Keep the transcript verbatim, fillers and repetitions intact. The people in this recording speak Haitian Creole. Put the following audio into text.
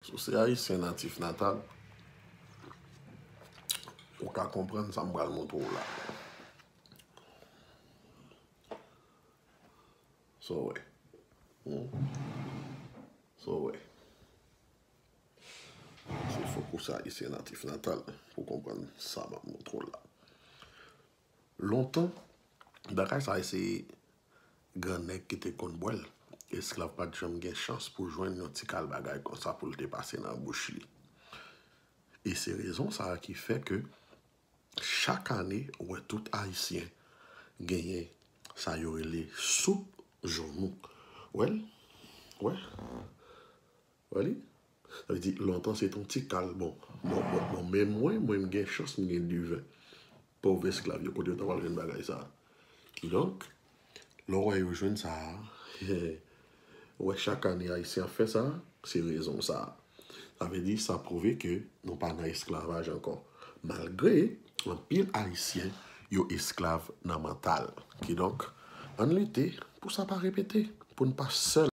Si w se Ayisyen natif natal, ou ka konprann sa m pral montre w la. So, wè. Hmm. So, wè. Se fòk ou se Ayisyen natif natal pou konprann sa m ap montre w la. Lontan, bagay sa a se gran nèg ki te konn bwè l. Esklav pa t janm gen chans pou jwenn yon ti kal bagay konsa pou l te pase nan bouch li. E se rezon sa a ki fè ke chak ane, ou wè tout Ayisyen genyen sa yo rele soup joumou. Wè l? Wè? Wè li? Sa vle di, lontan se t on ti kal. Bon, bon, bon, bon, men mwen, mwen, m gen chans, m gen diven. Pòv esklav yo, kote yo ta pral jwenn bagay sa a? Kidonk, lè w wè yo jwenn sa a, ou wè chak ane Ayisyen ap fè sa, se rezon sa a. Sa vle di, sa pwouve ke nou pa nan esklavaj ankò. Malgre, anpil Ayisyen, yo esklav nan mantal. Kidonk, ann lite pou sa pa repete, pou n pa sèl